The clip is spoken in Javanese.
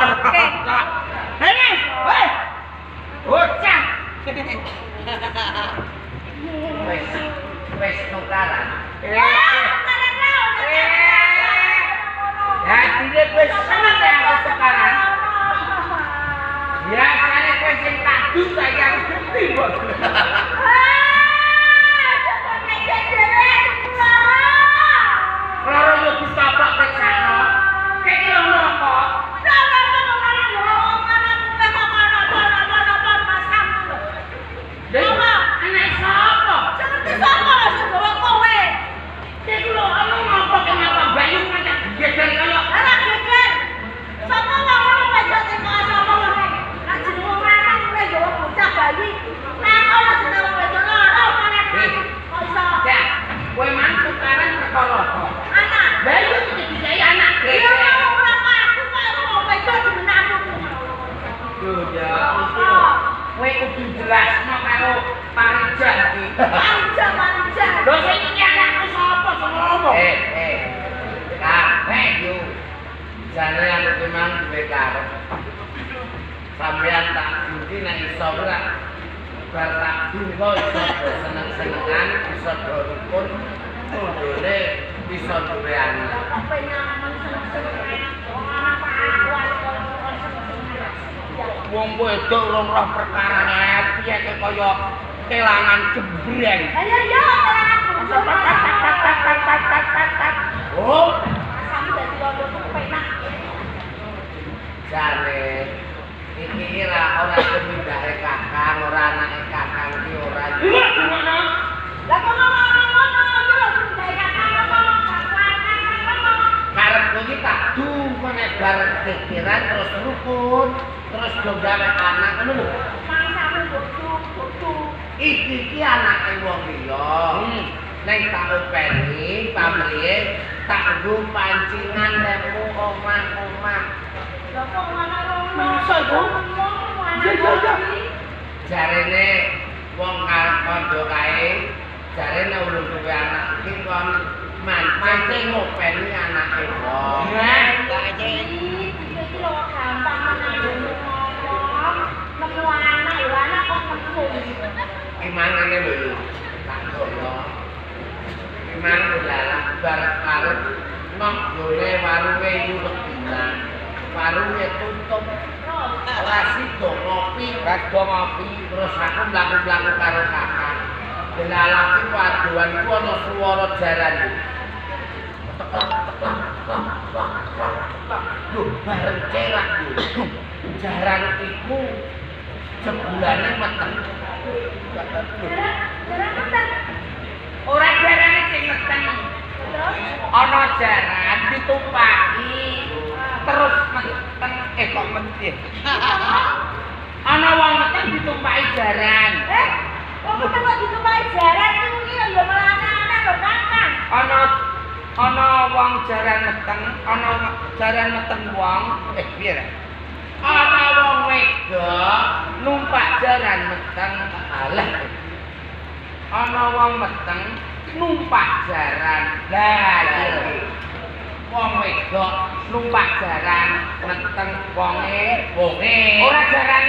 Oke. Hei, weh. Bocah. Wis wis tukaran. Tukaran ra. Hatine kowe seneng nek aku tukaran. Biasane kowe sing kadu saiki aku genti kok. Ah, coba ngejek dhewe aku lara. Lara yo ditabrak peksano. Kek ono apa? Ora ono wong lanang kok ono ono masamu lho. Lha anak sapa? Sing ngerti sapa sing gawa kowe? Iku lho ono ngapa kenapa Bayu nganti geger kaya ora geger. Sapa wong ngono wedok teko sapa wong. Lah jeneng wong lanang kowe gawa bocah bayi. Lah ono jeneng wong wedok loro malah kok iso. Ya, kowe mang tukaran perkara apa? Anak. Bayu iki dikai anak Iya geger. ora kok aku kok wong wedok dimenangu. Yo ya, kowe kudu jelasno karo Parijan iki. Parijan, Parijan. Lho sing iki anakku sapa sing ngomong? Kabeh yo. Jane aku ki mang duwe karep. Sampeyan tak duki nek iso ora bar tak dungko iso do seneng-senengan, iso do rukun, tundone iso duwe anak. Kok pengen seneng-senengan apa aku seneng-senengan. Wong wedok urung roh perkarane piye kaya kelangan jembreng. Ayo yo kelangan bojo. Oh, sampe dadi rondo kepenak. Jane iki ora ora tumindake kakang, ora anake kakang iki ora. Iya, gimana? Lah kok ngomong ngono iki lho tumindake kakang ngomong kakang ngomong. Karepku iki tak du nek bar pikiran terus rukun, terus do gawe anak ngono lho. Mangsamu bojo, bojo. Iki iki anake wong liya. Neng tak openi pamrihe tak nggo pancingan lemu omah-omah. Lha kok ngono ngono. Masa iku? Iya iya. Jarene wong kandha kae, jarene urung duwe anak iki kon mancing ngopeni anake wong. Nah, iki iki lho gampang menang ngomong. Nemu anak lho anak kok nemu. Imangane lho yo. Tak gono. Imang lalah bar arep nang gone warunge yu wedinan. Warunge tutup. Ora sida ngopi, rada ngopi. Terus aku mlaku-mlaku karo kakak. Delalah ki paduan ku ana swara jaran. Teklak teklak teklak teklak teklak. Lho bareng cerak yo. Jaran iku jebulane meteng. Jaran meteng. Ora jarane sing meteng. Ana jaran ditumpaki terus meteng kok meteng. Ana wong meteng ditumpaki jaran. Wong meteng kok ditumpaki jaran kuwi ya malah aneh-aneh lho Kakang. Ana wong jaran meteng, ana jaran meteng wong. Piye ra? Ana wong wedok numpak jaran meteng. Alah. Ana wong meteng numpak jaran. Lah iki. Wong wedok numpak jaran meteng wonge, Wonge. Ora jarane